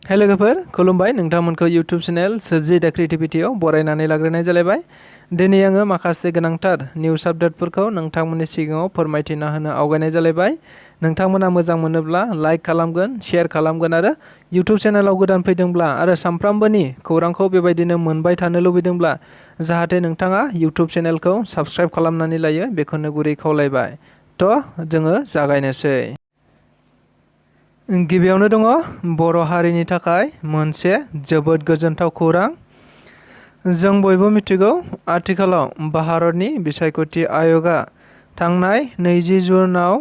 Hello लोगोफोर खुलुमबाय नोंथांमोनखौ YouTube channel सोरजि दा क्रिएटिविटीआव बरायनानै लाग्रोनाय जालायबाय। दिनै आङो माखासे गोनांथार निउज आपडेटफोरखौ नोंथांमोननि सिगाङाव फोरमायथिना होनो आवगायनाय जालायबाय। नोंथांमोना मोजां मोनोब्ला लाइक खालामगोन, शेयार खालामगोन आरो यूट्यूब चेनेलाव गोदान फैदोंब्ला आरो सानफ्रामबोनि खौरांखौ बेबायदिनो मोनबाय थानो लुबैदोंब्ला जाहाथे नोंथाङा यूट्यूब चेनेलखौ साबस्क्राइब खालामनानै लायो बेखौनो गुरै खावलायबाय। जोङो जागायनोसै। गिबियावनो दङ बर' हारिनि थाखाय मोनसे जोबोद गोजोनथाव खौरां। जों बयबो मिथिगौ आथिखालाव भारतनि बिसायख'थि आय'गा थांनाय 20 जुनआव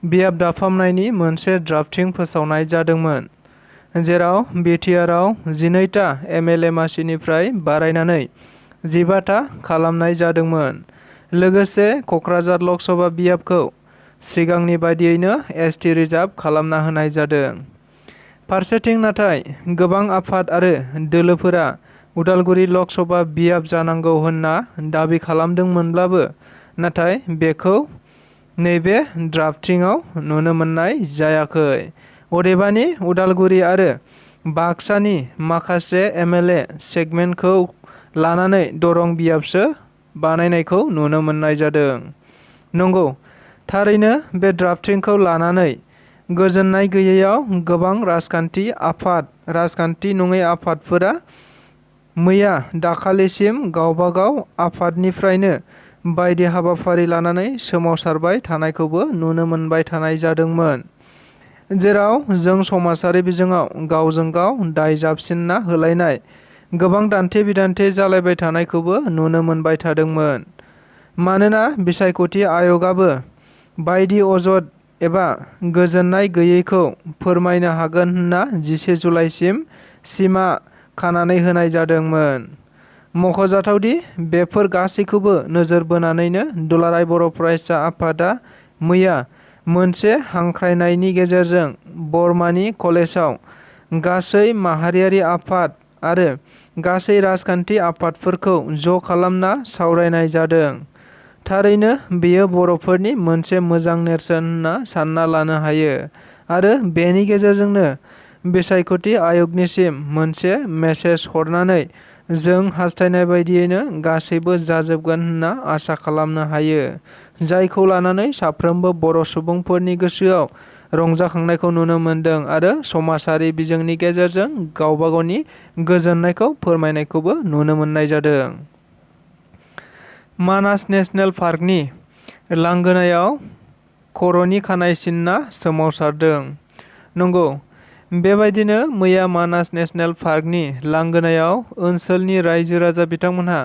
बियाब दाफामनायनि मोनसे ड्राफ्टिं फोसावनाय जादोंमोन, जेराव बिटिआरआव 12टा एमएलए मासिनिफ्राय बारायनानै 15टा खालामनाय जादोंमोन। लोगोसे क'क्राझार लकसभा बियाबखौ सिगांनि बायदियैनो एसटि रिजार्भ खालामना होनाय जादों। फारसेथिं नाथाय गोबां आफाद आरो दोलोफोरा उदालगुरि लकसभा बियाब जानांगौ होनना दाबि खालामदोंमोनब्लाबो नाथाय बेखौ नैबे ड्राफ्टिंआव नुनो मोननाय जायाखै। अदेबानि उदालगुरि आरो बाक्सानि माखासे एमएलए सेगमेन्टखौ लानानै दरं बियाबसो बानायनायखौ नुनो मोननाय जादों। नंगौ, थारैनो बे ड्राफ्टिंखौ लानानै गोजोननाय गैयैयाव गोबां राजखान्थि नङै आफादफोरा मैया दाखालिसिम गावबागाव आफादनिफ्रायनो बायदि हाबाफारि लानानै सोमावसारबाय थानायखौबो नुनो मोनबाय थानाय जादोंमोन, जेराव जों समाजारि बिजोङाव गावजों गाव दाय जाबसिनना होलायनाय गोबां दान्थे बिदान्थे जालायबाय थानायखौबो नुनो मोनबाय थादोंमोन। मानोना बिसायख'थि आय'गाबो बायदि अजद एबा गोजोननाय गैयैखौ फोरमायनो हागोन होनना 11 जुलाइसिम सिमा खानानै होनाय जादोंमोन। मख'जाथावदि बेफोर गासैखौबो नोजोर बोनानैनो दुलाराय बर' फरायसा आफादा मैया मोनसे हांख्रायनायनि गेजेरजों बरमानि कलेजाव गासै माहारियारि आफाद आरो गासै राजखान्थि आफादफोरखौ ज' खालामना सावरायनाय जादों। थारैनो बेयो बर'फोरनि मोनसे मोजां नेरसोन होनना सानना लानो हायो आरो बेनि गेजेरजोंनो बिसायख'थि आय'गनिसिम मोनसे मेसेज हरनानै जों हास्थायनाय बायदियैनो गासैबो जाजोबगोन होनना आसा खालामनो हायो, जायखौ लानानै साफ्रोमबो बर' सुबुंफोरनि गोसोआव रंजाखांनायखौ नुनो मोनदों आरो समाजारि बिजोंनि गेजेरजों गावबा गावनि गोजोननायखौ फोरमायनायखौबो नुनो मोननाय जादों। मानास नेशनेल पार्कनि लांगोनायाव खर'नि खानाय सिनना सोमावसारदों। नंगौ, बेबायदिनो मैया मानास नेशनेल पार्कनि लांगोनायाव ओनसोलनि रायजो राजा बिथांमोनहा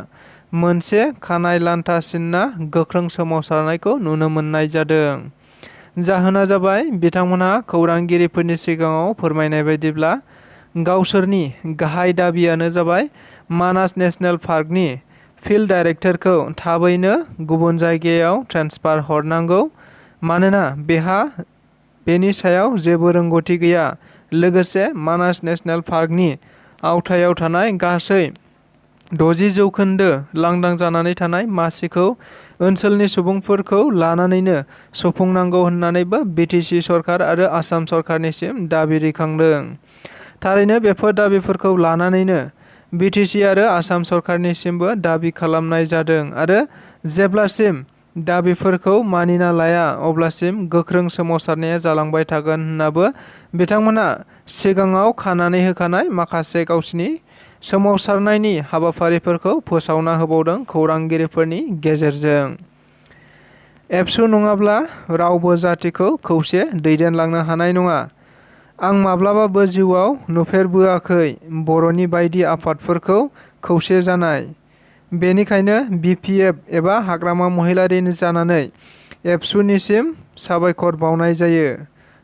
मोनसे खानाय लान्था सिनना गोख्रों सोमावसारनायखौ नुनो मोननाय जादों। जाहोना जाबाय बिथांमोनहा खौरांगिरिफोरनि सिगाङाव फोरमायनाय बायदिब्ला गावसोरनि गाहाय दाबियानो जाबाय मानास नेशनेल पार्कनि फिल्ड डाइरेक्टरखौ थाबैनो गुबुन जायगायाव ट्रेन्सफार हरनांगौ, मानोना बेनि सायाव जेबो रोंगौथि गैया। लोगोसे मानास नेशनेल पार्कनि आवथायाव थानाय गासै 60% लांदां जानानै थानाय मासिखौ ओनसोलनि सुबुंफोरखौ लानानैनो सुफुंनांगौ होननानैबो बिटिसि सरकार आरो आसाम सरकारनिसिम दाबि दैखांदों। थारैनो बेफोर दाबिफोरखौ लानानैनो बिटिसि आरो आसाम सरकारनिसिमबो दाबि खालामनाय जादों आरो जेब्लासिम दाबिफोरखौ मानिना लाया अब्लासिम गोख्रों सोमावसारनाया जालांबाय थागोन होननाबो बिथांमोना सिगाङाव खानानै होखानाय माखासे गावसिनि सोमावसारनायनि हाबाफारिफोरखौ फोसावना होबावदों खौरांगिरिफोरनि गेजेरजों। एबसु नङाब्ला रावबो जातिखौ खौसे दैदेनलांनो हानाय नङा। आं माब्लाबाबो जिउआव नुफेरबोआखै बर'नि बायदि आफादफोरखौ खौसे जानाय। बेनिखायनो बिपिएफ एबा हाग्रामा महिलारि जानानै एबसुनिसिम साबायखर बावनाय जायो।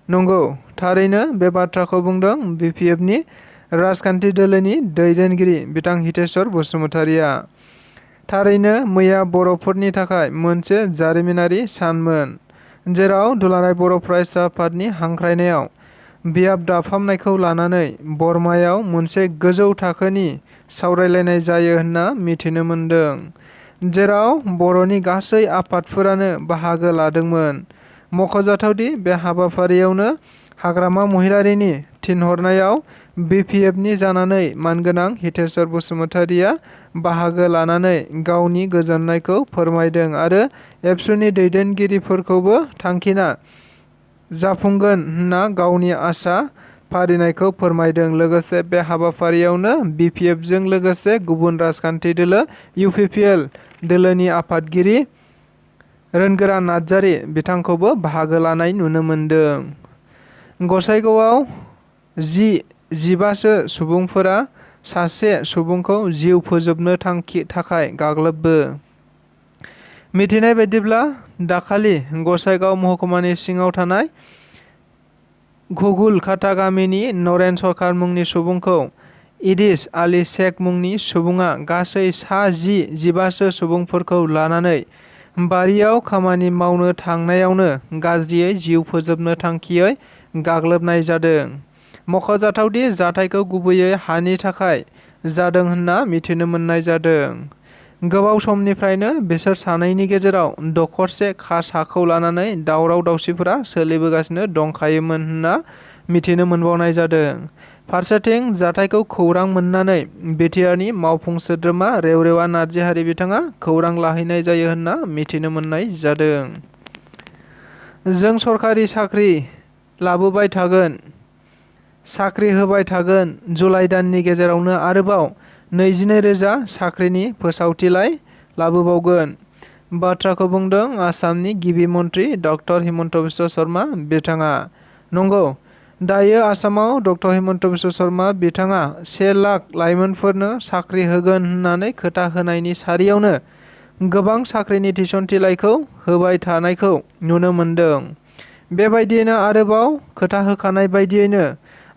नंगौ, थारैनो बे बाथ्राखौ बुंदों बिपिएफनि राजखान्थि दोलोनि दैदेनगिरि बिथां हितेश्वर बसुमतारिया। थारैनो मैया बर'फोरनि थाखाय मोनसे जारिमिनारि सानमोन, जेराव दुलाराय बर' फरायसा आफादनि हांख्रायनायाव बियाब दाफामनायखौ लानानै बरमायाव मोनसे गोजौ थाखोनि सावरायलायनाय जायो होनना मिथिनो मोनदों, जेराव बर'नि गासै आफादफोरानो बाहागो लादोंमोन। मख'जाथावदि बे हाबाफारियावनो हाग्रामा महिलारिनि थिनहरनायाव BPFनि जानानै मानगोनां हितेश्वर बसुमतारिया बाहागो लानानै गावनि गोजोननायखौ फोरमायदों आरो एबसुनि दैदेनगिरिफोरखौबो थांखिना जाफुंगोन होनना गावनि आसा फारिनायखौ फोरमायदों। लोगोसे बे हाबाफारियावनो BPFजों लोगोसे गुबुन राजखान्थि दोलो UPPL दोलोनि आफादगिरि रोनगोरा नार्जारि बिथांखौबो बाहागो लानाय नुनो मोन्दों। गसाइगावआव 10-15सो सुबुंफोरा सासे सुबुंखौ जिउ फोजोबनो थाखाय गाग्लोबो। मिथिनाय बायदिब्ला दाखालि गसाइगाव महकुमानि सिङाव थानाय घुगुलखाता गामिनि नरेन सरकार मुंनि सुबुंखौ इदिस आली शेख मुंनि सुबुङा गासै सा 10-15सो सुबुंफोरखौ लानानै बारियाव खामानि मावनो थांनायावनो गाज्रियै जिउ फोजोबनो थांखियै गाग्लोबनाय जादों। मख'जाथावदि जाथायखौ गुबैयै हानि थाखाय जादों होनना मिथिनो मोननाय जादों। गोबाव समनिफ्रायनो बिसोर सानैनि गेजेराव दखरसे खास हाखौ लानानै दावराव दावसिफोरा सोलिबोगासिनो दंखायोमोन होनना मिथिनो मोनबावनाय जादों। फारसेथिं जाथायखौ खौरां मोननानै बिटिआरनि मावफुं सोद्रोमा रेवरेवा नार्जिहारि बिथाङा खौरां लाहैनाय जायो होनना मिथिनो मोननाय जादों। जों सरकारि साख्रि लाबोबाय थागोन, साख्रि होबाय थागोन। जुलाइ दाननि गेजेरावनो आरोबाव 22,000 साख्रिनि फोसावथिलाय लाबोबावगोन। बाथ्राखौ बुंदों आसामनि गिबि मन्त्रि डक्टर हिमन्त बिश्व शर्मा बिथाङा। नंगौ, दायो आसामाव डक्टर हिमन्त बिश्व शर्मा बिथाङा 1 लाख लाइमोनफोरनो साख्रि होगोन होननानै खोथा होनायनि सारियावनो गोबां साख्रिनि थिसनथिलाइखौ होबाय थानायखौ नुनो मोनदों। बेबायदियैनो आरोबाव खोथा होखानाय बायदियैनो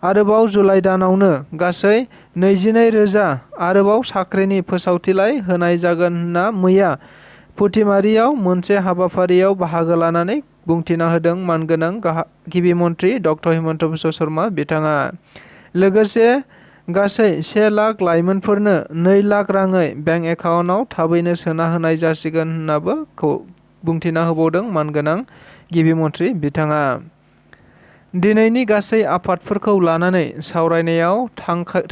आरोबाव जुलाइ दानावनो गासै 22,000 आरोबाव साख्रिनि फोसावथिलाइ होनाय जागोन होनना मैया फुथिमारियाव मोनसे हाबाफारियाव बाहागो लानानै बुंथिना होदों मानगोनां गिबि मन्त्रि डक्टर हिमन्त बिश्व शर्मा बिथाङा। लोगोसे गासै 1 लाख लाइमोनफोरनो 2 लाख राङै बेंक एकाउन्टआव थाबैनो सोना होनाय जासिगोन होननाबो बुंथिना होबावदों मानगोनां गिबि मन्त्रि बिथाङा। दिनैनि गासै आफादफोरखौ लानानै सावरायनायाव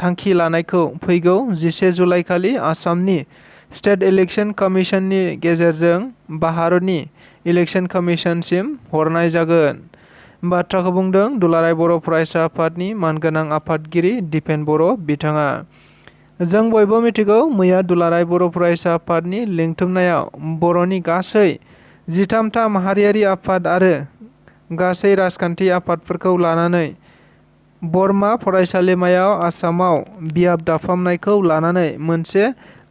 थांखि लानायखौ फैगौ 11 जुलाइखालि आसामनि स्टेट इलेक्शन कमिशननि गेजेरजों भारतनि इलेक्शन कमिशनसिम हरनाय जागोन। बाथ्राखौ बुंदों दुलाराय बर' फरायसा आफादनि मानगोनां आफादगिरि दिपेन बर' बिथाङा। जों बयबो मिथिगौ, मैया दुलाराय बर' फरायसा आफादनि लिंथुमनायाव बर'नि गासै 13था माहारियारि आफाद आरो गासै राजखान्थि आफादफोरखौ लानानै बरमा फरायसालिमायाव आसामाव बियाब दाफामनायखौ लानानै मोनसे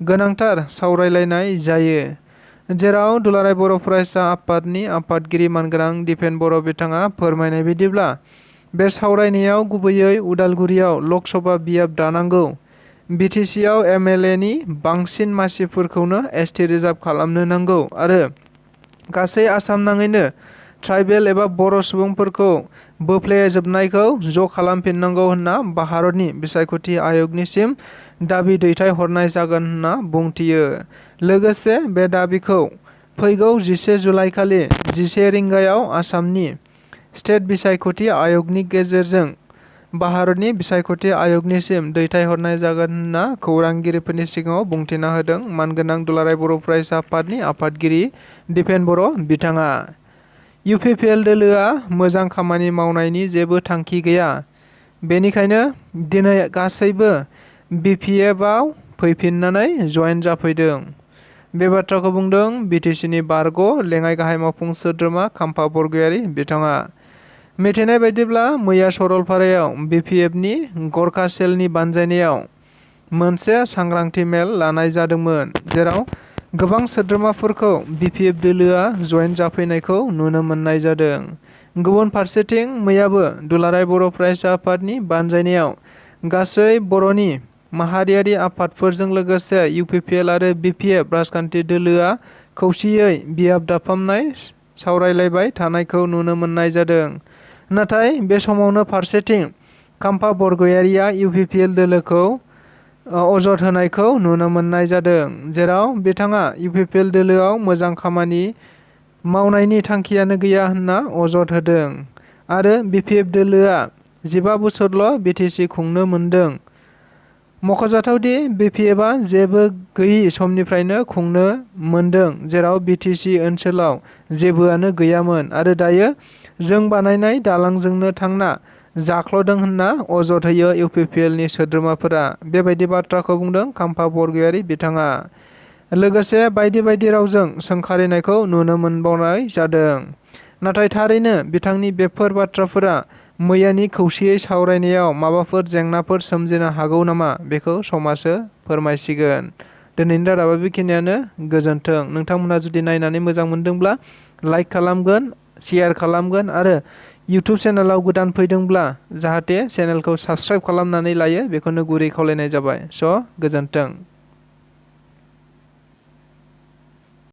गोनांथार सावरायलायनाय जायो। जेराव दुलाराय बर' फरायसा आफादनि आफादगिरि मानगोनां दिपेन बर' बिथाङा फोरमायनाय बायदिब्ला बे सावरायनायाव गुबैयै उदालगुरियाव लकसभा बियाब दानांगौ, BTCआव MLAनि बांसिन मासिफोरखौनो ST रिजार्भ खालामनो नांगौ आरो गासै आसाम नाङैनो ट्राइबेल एबा बर' सुबुंफोरखौ बोफ्लेजोबनायखौ ज' खालामफिननांगौ होनना भारतनि बिसायख'थि आय'गनिसिम दाबि दैथायहरनाय जागोन होनना बुंथियो। लोगोसे बे दाबिखौ फैगौ 11 जुलाइखालि 11 रिंगायाव आसामनि स्टेट बिसायख'थि आय'गनि गेजेरजों भारतनि बिसायख'थि आय'गनिसिम दैथायहरनाय जागोन होनना खौरांगिरिफोरनि सिगाङाव बुंथिना होदों मानगोनां दुलाराय बर' फरायसा आफादनि आफादगिरि दिपेन बर' बिथाङा। UPPL दोलोआ मोजां खामानि मावनायनि जेबो थांखि गैया, बेनिखायनो दिनै गासैबो BPFआव फैफिननानै जयेन जाफैदों। बे बाथ्राखौ बुंदों BTCनि बारग' लेङाइ गाहाय मावफुं सोद्रोमा खाम्फा बरगयारी बिथाङा। मिथिनाय बायदिब्ला मैया सरलपारायाव BPFनि गरखा सेलनि बानजायनायाव मोनसे सांग्रांथि मेल लानाय जादोंमोन, जेराव गोबां सोद्रोमाफोरखौ BPF दोलोआ जयेन जाफैनायखौ नुनो मोननाय जादों। गुबुन फारसेथिं मैयाबो दुलाराय बर' फरायसा आफादनि बानजायनायाव गासै बर'नि माहारियारि आफादफोरजों लोगोसे UPPL आरो BPF राजखान्थि दोलोआ खौसेयै बियाब दाफामनाय सावरायलायबाय थानायखौ नुनो मोननाय जादों। नाथाय बे समावनो फारसेथिं खाम्फा बरगयारीया UPPL दोलोखौ अजद होनायखौ नुनो मोननाय जादों, जेराव बिथाङा UPPL दोलोआव मोजां खामानि मावनायनि थांखियानो गैया होनना अजद होदों आरो BPF दोलोआ 15 बोसोरल' BTC खुंनो मोनदों। मख'जाथावदि BPFआ जेबो गैयि समनिफ्रायनो खुंनो मोनदों जेराव BTC ओनसोलाव जेबोआनो गैयामोन आरो दायो जों बानायनाय दालांजोंनो थांना जाख्ल'दों होनना अजद होयो UPPLनि सोद्रोमाफोरा। बेबायदि बाथ्राखौ बुंदों खाम्फा बरगयारी बिथाङा। लोगोसे बायदि बायदि रावजों सोंखारिनायखौ नुनो मोनबावनाय जादों। नाथाय थारैनो बिथांनि बेफोर बाथ्राफोरा मैयानि खौसेयै सावरायनायाव माबाफोर जेंनाफोर सोमजिनो हागौ नामा बेखौ समासो फोरमायसिगोन। दिनैनि रादाबा बेखिनियानो। गोजोन्थों। नोंथांमोना जुदि नायनानै मोजां मोनदोंब्ला लाइक खालामगोन, शेयार खालामगोन आरो इउटुब चेनेलाव गोदान फैदोंब्ला जाहाथे चेनेलखौ साबस्क्राइब खालामनानै लायो बेखौनो गुरै खावलायनाय जाबाय। स' गोजोन्थों।